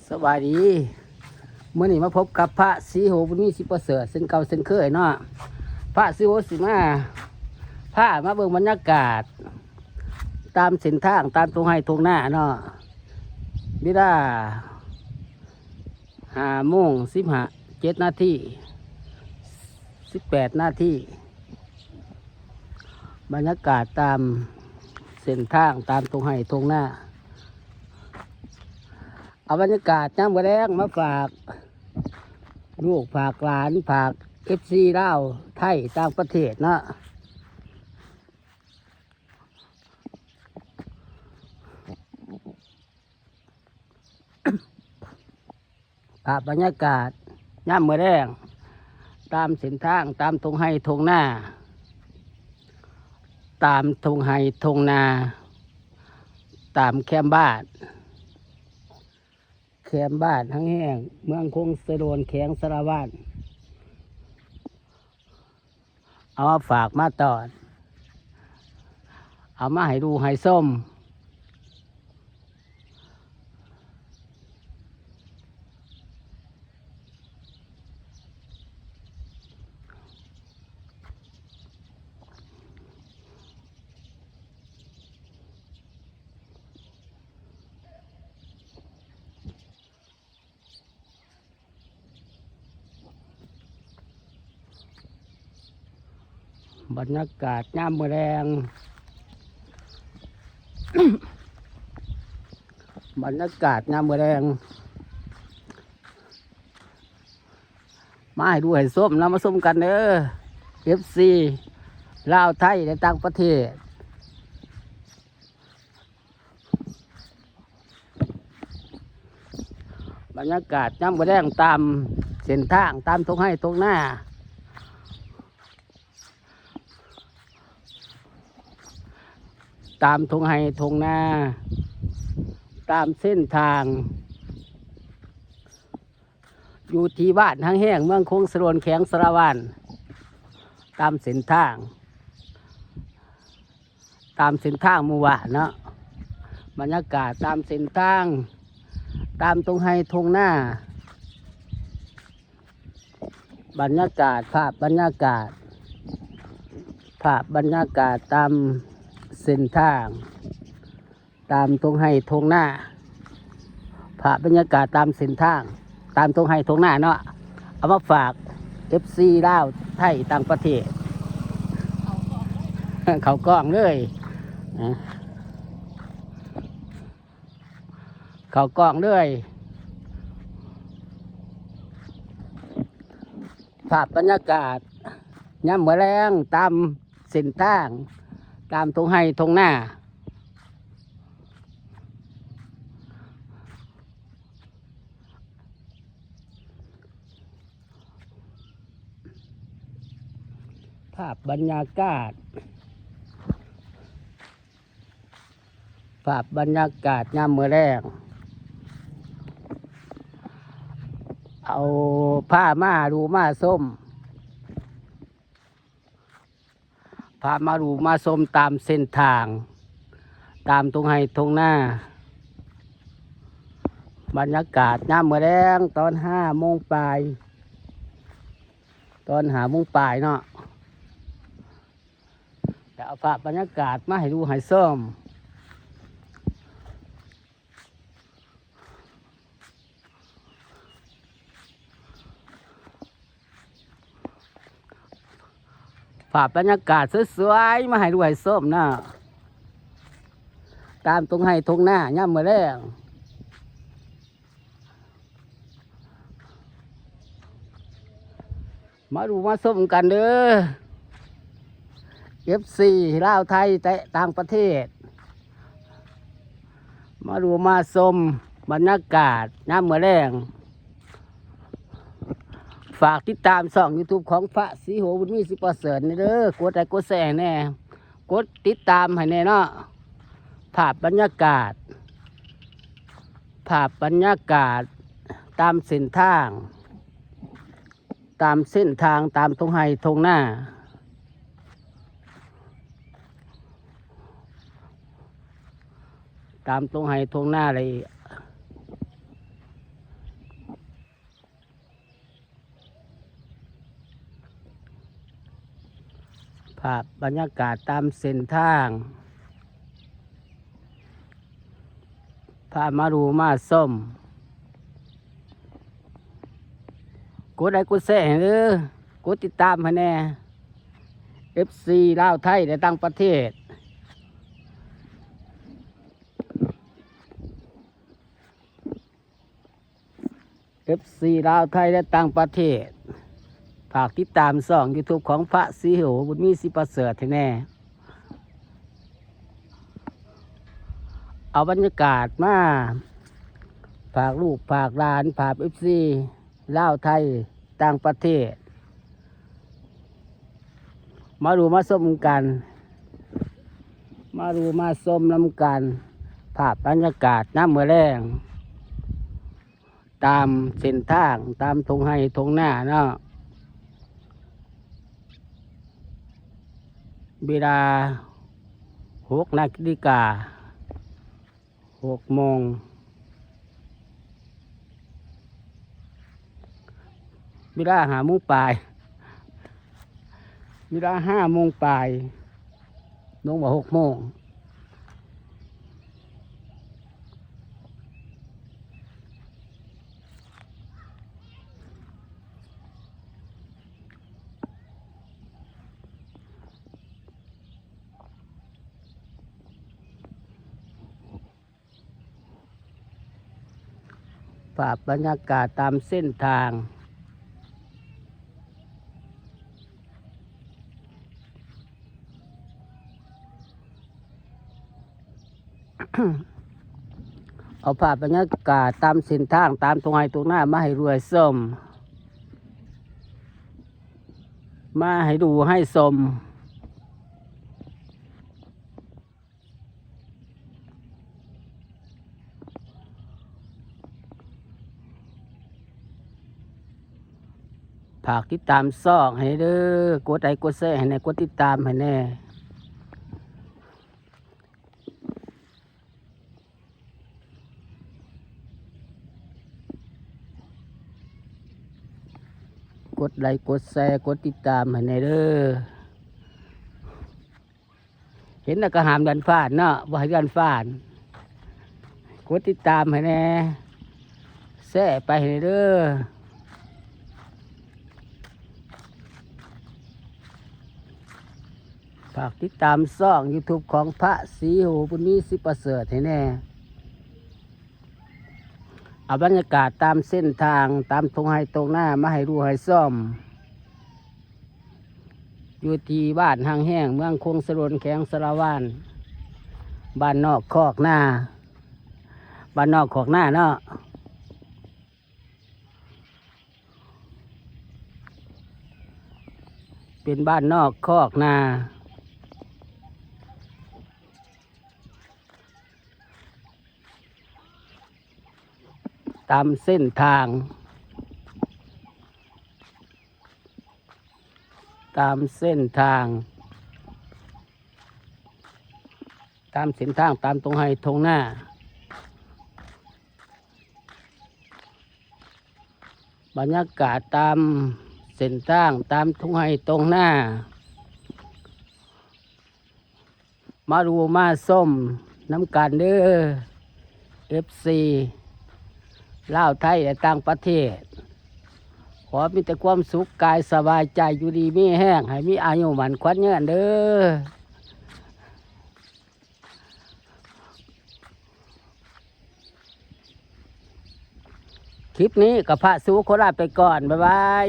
ສະບາຍດີ ມື້ນີ້ມາພົບກັບພະສີໂຫ ບຸນມີ ສິປະເສີດ ເຊັ່ນເກົ່າເຊັ່ນເຄີຍເນາະ. ພະສີໂຫຊິມາ ພາມາເບິ່ງບັນຍາກາດຕາມເສັ້ນທາງ ຕາມທົ່ງໄຮ່ທົ່ງນາເນາະ. ເວລາ ຫ້າໂມງສິບຫ້າ ເຈັດນາທີ ສິບແປດນາທີ ບັນຍາກາດຕາມເສັ້ນທາງ ຕາມທົ່ງໄຮ່ທົ່ງນາ. ເອົາບັນຍາກາດຍາມມື້ແລງມາຝາກລູກ ຝາກຫຼານ ຝາກເອັຟຊີລາວ ໄທ ຕ່າງປະເທດເນາະ. ພາບບັນຍາກາດຍາມມື້ແລງ ຕາມເສັ້ນທາງ ຕາມທົ່ງໄຮ່ທົ່ງນາ ຕາມທົ່ງໄຮ່ທົ່ງນາ ຕາມແຄມບ້ານ ແຄມບ້ານຮັງແຮງ ເມືອງຄົງສະໂດນ ແຂວງສາລະວັນ. ເອົາມາຝາກມາຕ້ອນ ເອົາມາໃຫ້ດູໃຫ້ຊົມ. ບັນຍາກາດຍາມມື້ແລງ ບັນຍາກາດຍາມມື້ແລງ ມາໃຫ້ດູໃຫ້ຊົມນຳ ມາຊົມກັນເດີ ເອັຟຊີລາວ ໄທ ແລະ ຕ່າງປະເທດ. ບັນຍາກາດຍາມມື້ແລງຕາມເສັ້ນທາງ ຕາມທົ່ງໄຮ່ທົ່ງນາ ຕາມທົ່ງໄຮ່ທົ່ງນາ ຕາມເສັ້ນທາງ ຢູ່ທີ່ບ້ານຮັງແຮງ ເມືອງຄົງສະໂດນ ແຂວງສາລະວັນ ຕາມເສັ້ນທາງ ຕາມເສັ້ນທາງໝູ່ບ້ານເນາະ ບັນຍາກາດຕາມເສັ້ນທາງ ຕາມທົ່ງໄຮ່ທົ່ງນາ ບັນຍາກາດ ພາບບັນຍາກາດ ພາບບັນຍາກາດຕາມເສັ້ນທາງ ຕາມທົ່ງໄຮ່ທົ່ງນາ ພາບບັນຍາກາດຕາມເສັ້ນທາງ ຕາມທົ່ງໄຮ່ທົ່ງນາເນາະ ເອົາມາຝາກເອັຟຊີລາວ ໄທ ຕ່າງປະເທດ ເຂົ້າກ້ອງເລີຍ ເຂົ້າກ້ອງເລີຍ ພາບບັນຍາກາດຍາມມື້ແລງຕາມເສັ້ນທາງ ຕາມທົ່ງໄຮ່ທົ່ງນາ. ພາບບັນຍາກາດ ພາບບັນຍາກາດຍາມມື້ແລງ ເອົາ ພາມາດູມາຊົມ ພາມາດູມາຊົມຕາມເສັ້ນທາງ ຕາມທົ່ງໄຮ່ທົ່ງນາ ບັນຍາກາດຍາມມື້ແລງຕອນຫ້າໂມງປາຍ ຕອນຫ້າໂມງປາຍເນາະ ແລ້ວເອົາພາບບັນຍາກາດມາໃຫ້ດູໃຫ້ຊົມ. ພາບບັນຍາກາດສວຍໆ ມາໃຫ້ດູໃຫ້ຊົມເນາະ ຕາມທົ່ງໄຮ່ທົ່ງນາຍາມມື້ແລງ ມາດູມາຊົມກັນເດີ ເອັຟຊີລາວ ໄທ ແລະ ຕ່າງປະເທດ ມາດູມາຊົມບັນຍາກາດຍາມມື້ແລງ. ຝາກຕິດຕາມຊ່ອງຢູທູບຂອງພະສີໂຫ ບຸນມີ ສິປະເສີດ ແດ່ເດີ ກົດໄລກົດແຊໃຫ້ແດ່ ກົດຕິດຕາມໃຫ້ແດ່ເນາະ. ພາບບັນຍາກາດ ພາບບັນຍາກາດຕາມເສັ້ນທາງ ຕາມເສັ້ນທາງ ຕາມທົ່ງໄຮ່ທົ່ງນາ ຕາມທົ່ງໄຮ່ທົ່ງນາເລີຍ. ພາບບັນຍາກາດຕາມເສັ້ນທາງ ພາມາດູມາຊົມ. ກົດໄລກົດແຊໃຫ້ເດີ ກົດຕິດຕາມໃຫ້ແດ່ ເອັຟຊີລາວໄທ ແລະ ຕ່າງປະເທດ. ເອັຟຊີລາວໄທ ແລະ ຕ່າງປະເທດ ຝາກຕິດຕາມຊ່ອງຢູທູບຂອງພະສີໂຫ ບຸນມີ ສີປະເສີດ ໃຫ້ແດ່. ເອົາບັນຍາກາດມາຝາກລູກຝາກຫຼານ ຝາກເອັຟຊີລາວໄທ ຕ່າງປະເທດ ມາດູມາຊົມກັນ ມາດູມາຊົມນຳກັນ ພາບບັນຍາກາດຍາມມື້ແລງ ຕາມເສັ້ນທາງ ຕາມທົ່ງໄຮ່ທົ່ງນາເນາະ. ເວລາຫົກນາລິກາ ຫົກໂມງ ເວລາຫ້າໂມງປາຍ ເວລາຫ້າໂມງປາຍ ລົງວ່າຫົກໂມງ. ພາບບັນຍາກາດຕາມເສັ້ນທາງ ເອົາພາບບັນຍາກາດຕາມເສັ້ນທາງ ຕາມທົ່ງໄຮ່ທົ່ງນາມາໃຫ້ດູໃຫ້ຊົມ ມາໃຫ້ດູໃຫ້ຊົມ. ຝາກຕິດຕາມຊ່ອງໃຫ້ເດີ ກົດໄລກົດແຊໃຫ້ແດ່ ກົດຕິດຕາມໃຫ້ແດ່ ກົດໄລກົດແຊ ກົດຕິດຕາມໃຫ້ແດ່ເດີ. ເຫັນແລ້ວກໍຫ້າມເລື່ອນຜ່ານເນາະ ບໍ່ໃຫ້ເລື່ອນຜ່ານ ກົດຕິດຕາມໃຫ້ແດ່ ແຊໄປໃຫ້ເດີ. ຝາກຕິດຕາມຊ່ອງຢູທູບຂອງພະສີໂຫ ບຸນມີ ສີປະເສີດ ໃຫ້ແດ່. ເອົາບັນຍາກາດຕາມເສັ້ນທາງ ຕາມທົ່ງໄຮ່ທົ່ງນາມາໃຫ້ດູໃຫ້ຊົມ ຢູ່ທີ່ບ້ານຮັງແຮງ ເມືອງຄົງສະໂດນ ແຂວງສາລະວັນ ບ້ານນອກຄອກນາ ບ້ານນອກຄອກນາເນາະ ເປັນບ້ານນອກຄອກນາ. ຕາມເສັ້ນທາງ ຕາມເສັ້ນທາງ ຕາມເສັ້ນທາງ ຕາມທົ່ງໄຮ່ທົ່ງນາ ບັນຍາກາດຕາມເສັ້ນທາງ ຕາມທົ່ງໄຮ່ທົ່ງນາ. ມາດູມາຊົມນຳກັນເດີ ເອັຟຊີລາວໄທ ແລະ ຕ່າງປະເທດ. ຂໍມີແຕ່ຄວາມສຸກກາຍສະບາຍໃຈ ຢູ່ດີມີແຮງ ໃຫ້ມີອາຍຸໝັ້ນຂວັນຍືນເດີ. ຄລິບນີ້ກໍພະສີໂຫຂໍລາໄປກ່ອນ ບາຍບາຍ.